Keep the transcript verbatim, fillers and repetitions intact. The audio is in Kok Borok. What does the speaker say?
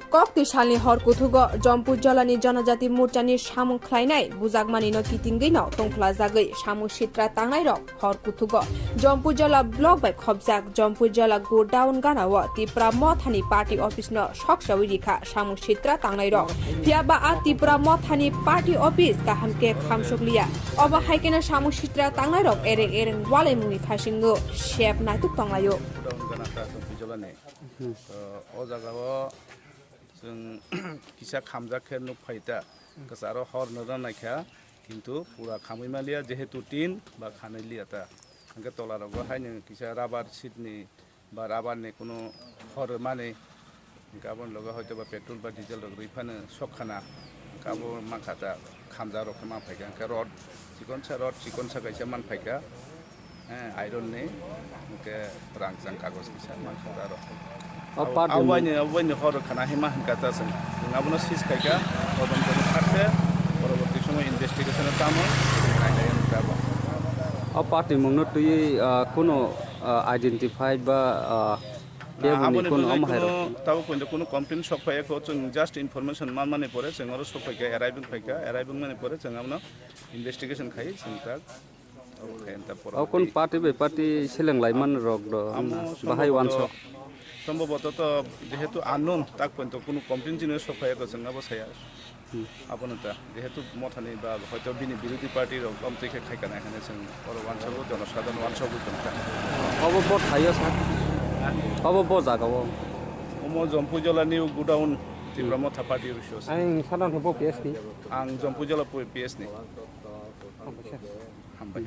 Kok twi salni hor kuthugo Jompui Jolani Jonojati Morchani samung khlainai bujakmanino kitingwino tongphlajagwi samung sitra tangnairok hor kuthugo Jompui Jola block bai khopjak Jompui Jola godown ganao Tipra Mothani party office no soksawi rikha samung sitra tangnairok. Phiya ba a Tipra Mothani party office kaham khe khamsokliya. Obo hai kheno samung sitra tangnairok ereng ereng walaimungni phaisingno sep naituk tonglaio. Godown gana ta Jompui Jolani. Hmm. To, o jagao chwng kisa khamjak khe nuk phai ta. Kwcharo hor no rw naikha, kintu pura khamwi manliya, jehetu tin ba khanwi liya ta. Hwnkhe tola rogo haino kisa rubber sheet ni ba rubber ni kunu hor mani, hwnkhe aboni loge hoito ba petrol ba diesel rok rwi phano sok khana, hwnkhe abo mankha ta. Khamjak rok khe man phaikha, hwnkhe rod chikon sa, rod chikon sa kaisa man phaikha, eh, iron ni, hwnkhe rangchak kagoj kisa man kha ta rok. O Abo, party abo ni, abo ni hor khana hima hwnkha ta chwng. Chwng abono seize khaikha, todonto ni kha khe, poroborti somoy investigation o tamo, nainai hwnkha bo. O party mungno twiwi, ah, kuno, ah, identify ba, ah, Na, kebo ni aboni kuno bagwi omo hai kuno rok. Tabuk poito kuno complaint sok phaiya kho, chwng just information man mani pore chwng oro sok phaikha, arriving phaikha, arriving mani pore chwng abono investigation khai chwng tak. Abo khai anta pore. O kun party bai party seleng lai man rok do, Amo bahai sombhoboto, wansok. Sombhoboto to jehetu unknown, tak poito kuno complaint chini sok phaiya kho chwng abo saya. Hmm. Abono ta, jehetu Mothani ba hoito bini birodhi party rok amtwi khe khai kanai hwnwi chwng oro wansukgo, jonosadharon wansukgwi tongkha. Obo bo thaio sa? Ha? Obo bo jagao? Omo Jompui Jolani godown Tipra Motha party office o se. Ang sadan bo P S ni. Ang Jompui Jola P S ni. Hambai.